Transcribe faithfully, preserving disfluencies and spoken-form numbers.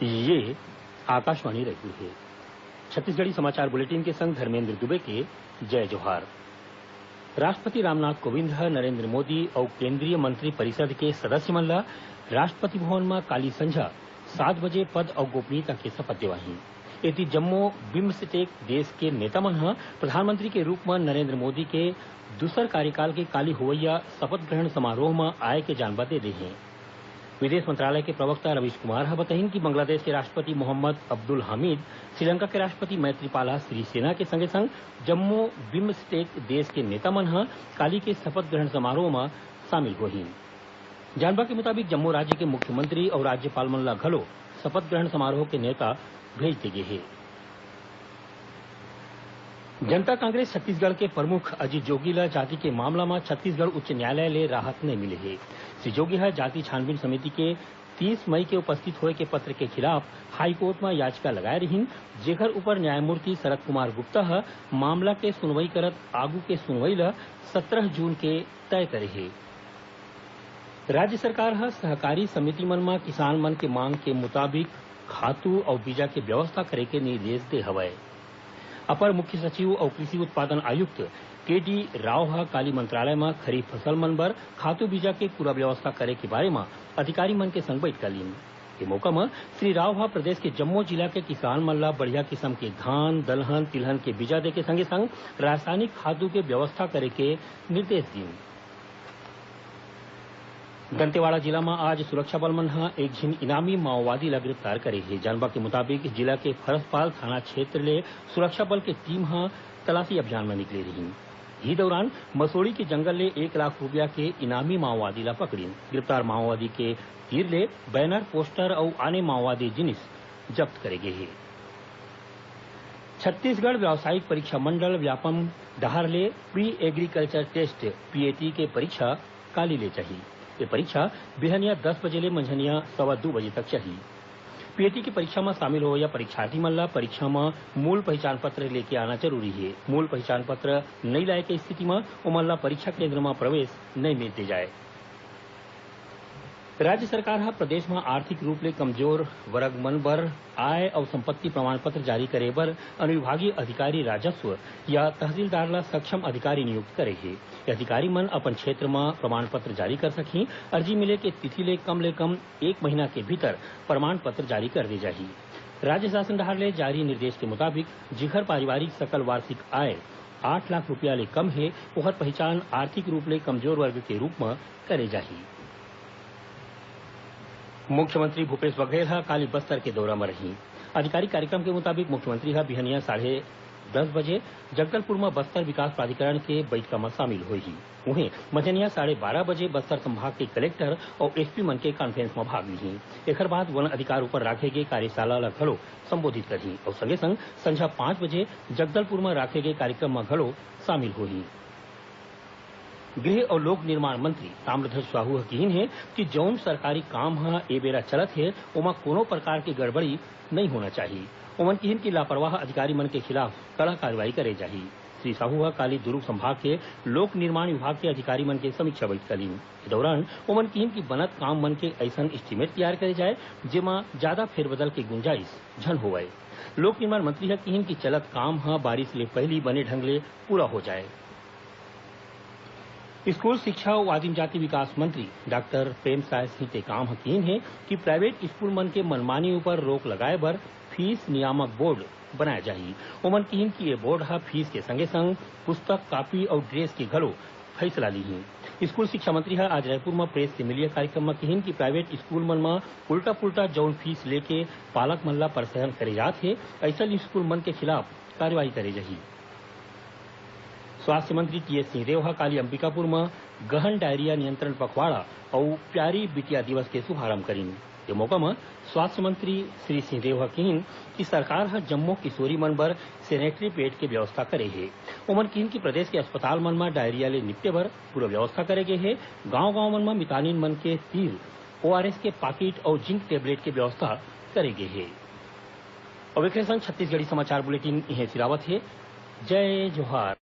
ये आकाशवाणी रायपुर हे। छत्तीसगढ़ी समाचार बुलेटिन के संग धर्मेंद्र दुबे के जय जोहार। राष्ट्रपति रामनाथ कोविंद ह नरेंद्र मोदी अउ केंद्रीय मंत्री परिषद के सदस्य मन ल राष्ट्रपति भवन म काली संझा सात बजे पद अउ गोपनीयता के शपथ देवाही। एती जम्मो बिम्सटेक देश के नेता मन ह प्रधानमंत्री के रूप म नरेंद्र मोदी के दूसर कार्यकाल के काली होवइया शपथ ग्रहण समारोह म आए के जानबा दे दे हें। विदेश मंत्रालय के प्रवक्ता रवीश कुमार ह बताइन कि बांग्लादेश के राष्ट्रपति मोहम्मद अब्दुल हामिद, श्रीलंका के राष्ट्रपति मैत्रीपाला सिरिसेना के संगे संग जम्मो बिम्सटेक देश के नेता मन ह काली के शपथ ग्रहण समारोह म शामिल होही। जानबा के मुताबिक जम्मो राज्य के मुख्यमंत्री अउ राज्यपाल मन ल घलो शपथ ग्रहण समारोह के नेवता भेज दे गे हे। जनता कांग्रेस छत्तीसगढ़ के प्रमुख अजीत जोगी ल जाति के मामला म छत्तीसगढ़ उच्च न्यायालय ले राहत नइ मिले हे। श्री जोगी ह जाति छानबीन समिति के तीस मई के उपस्थित होए के पत्र के खिलाफ हाईकोर्ट म याचिका लगाए रिहीन, जेखर ऊपर न्यायमूर्ति शरद कुमार गुप्ता ह मामला के सुनवई करत आगू के सुनवई ल सत्रह जून के तय करे हे। राज्य सरकार ह सहकारी समिति मन म किसान मन के मांग के मुताबिक खातू अउ बीजा के व्यवस्था करे के निर्देश दे हवय। अपर मुख्य सचिव अउ कृषि उत्पादन आयुक्त के डी राव ह काली मंत्रालय म खरीफ फसल मन बर खातू बीजा के पूरा व्यवस्था करे के बारे म अधिकारी मन के संग बइठका लीन। ए मौका म श्री राव ह प्रदेश के जम्मो जिला के किसान मन ल बढ़िया किसम के धान, दलहन, तिलहन के बीजा दे के संगे संग रासायनिक खातू के व्यवस्था करे के निर्देश दीन। दंतेवाड़ा जिला म आज सुरक्षा बल मन ह एक झिन इनामी माओवादी ल गिरफ्तार करे हे। जानबा के मुताबिक, जिला के फरसपाल थाना क्षेत्र ले सुरक्षा बल के टीम ह तलाशी अभियान म निकले रिहीन। इही दौरान मसोड़ी के जंगल ले एक लाख रुपया के इनामी माओवादी ल पकड़िन। गिरफ्तार माओवादी के तीर ले बैनर, पोस्टर अउ आने माओवादी जिनिस जब्त करे गे हे। छत्तीसगढ़ व्यावसायिक परीक्षा मंडल व्यापम डहार ले प्री एग्रीकल्चर टेस्ट, पीएटी, के परीक्षा काली ले चलही। ये परीक्षा बिहनिया दस बजे ले मंझनिया सवा दू बजे तक चलही। पीएटी के परीक्षा म शामिल होवइया परीक्षार्थी मन ल परीक्षा म मूल पहिचान पत्र लेके आना जरूरी हे। मूल पहिचान पत्र नइ लाए के स्थिति म ओमन ल परीक्षा केंद्र म प्रवेश नइ मिल दे जाए। राज्य सरकार ह प्रदेश म आर्थिक रूप ले कमजोर वर्ग मन बर आय अउ संपत्ति प्रमाण पत्र जारी करे बर अनुविभागीय अधिकारी राजस्व या तहसीलदार ल सक्षम अधिकारी नियुक्त करे हे। ये अधिकारी मन अपन क्षेत्र म प्रमाण पत्र जारी कर सकही। अर्जी मिले के तिथि ले कम ले कम एक महीना के भीतर प्रमाण पत्र जारी कर दे जाही। राज्य शासन डहार ले जारी निर्देश के मुताबिक, जिखर पारिवारिक सकल वार्षिक आय आठ लाख रुपया ले कम हे, ओखर पहिचान आर्थिक रूप ले कमजोर वर्ग के रूप म करे जाही। मुख्यमंत्री भूपेश बघेल ह काली बस्तर के दौरा म रही। आधिकारिक कार्यक्रम के मुताबिक, मुख्यमंत्री ह बिहनिया साढ़े दस बजे जगदलपुर म बस्तर विकास प्राधिकरण के बइठका म शामिल होही। उहें, मझनिया साढ़े बारह बजे बस्तर संभाग के कलेक्टर अउ एसपी मन के कॉन्फ्रेंस म भाग लिही। एखर बाद वन अधिकार ऊपर राखे गे कार्यशाला ल घलो संबोधित करही अउ संगे संग संझा पाँच बजे जगदलपुर म राखे गे कार्यक्रम म घलो शामिल होही। गृह अउ लोक निर्माण मंत्री ताम्रध्वज साहू ह किहीन हे कि जउन सरकारी काम ह ए बेरा चलत हे, ओमा कोनो प्रकार के गड़बड़ी नइ होना चाही। ओमन किहीन कि लापरवाह अधिकारी मन के खिलाफ कड़ा कार्रवाई करे जाही। श्री साहू ह काली दुरूग संभाग के लोक निर्माण विभाग के अधिकारी मन के समीक्षा बइठका लीन। ए दौरान ओमन किहीन कि बनत काम मन के अइसन एस्टीमेट तैयार करे जाए, जेमा जादा फेरबदल के गुंजाइश झन होवय। लोक निर्माण मंत्री ह किहीन कि चलत काम ह बारिश ले पहिली बने ढंग ले पूरा हो जाए। स्कूल शिक्षा अउ आदिम जाति विकास मंत्री डॉक्टर प्रेमसाय सिंह टेकाम ह किहीन हे कि प्राइवेट स्कूल मन के मनमानी ऊपर रोक लगाए बर फीस नियामक बोर्ड बनाए जाही। ओमन किहीन कि ये बोर्ड ह फीस के संगे संग पुस्तक, कॉपी अउ ड्रेस के घलो फैसला लीही। स्कूल शिक्षा मंत्री ह आज रायपुर म प्रेस से मिलिया कार्यक्रम म किहीन कि प्राइवेट स्कूल मन म उल्टा पुल्टा जउन फीस लेके पालक मन ल परेशान करे जात हे, अइसन स्कूल मन के खिलाफ कार्रवाई करे जाही। स्वास्थ्य मंत्री टीएस सिंहदेव ह काली अंबिकापुर म गहन डायरिया नियंत्रण पखवाड़ा अउ प्यारी बिटिया दिवस के शुभारंभ करीन। ये मौका म स्वास्थ्य मंत्री श्री सिंहदेव ह किहीन कि सरकार ह जम्मो किशोरी मन बर सैनिटरी पैड के व्यवस्था करे हे। ओमन किहीन कि प्रदेश के अस्पताल मन म डायरिया ले निपटे बर पूरा व्यवस्था करे गे हे। गांव-गांव मन म मितानिन मन के तीर ओआरएस के पाकिट अउ जिंक टेबलेट के व्यवस्था करे गे हे। अब एकरे संग छत्तीसगढ़ी समाचार बुलेटिन इहें सिरावत हे। जय जोहार।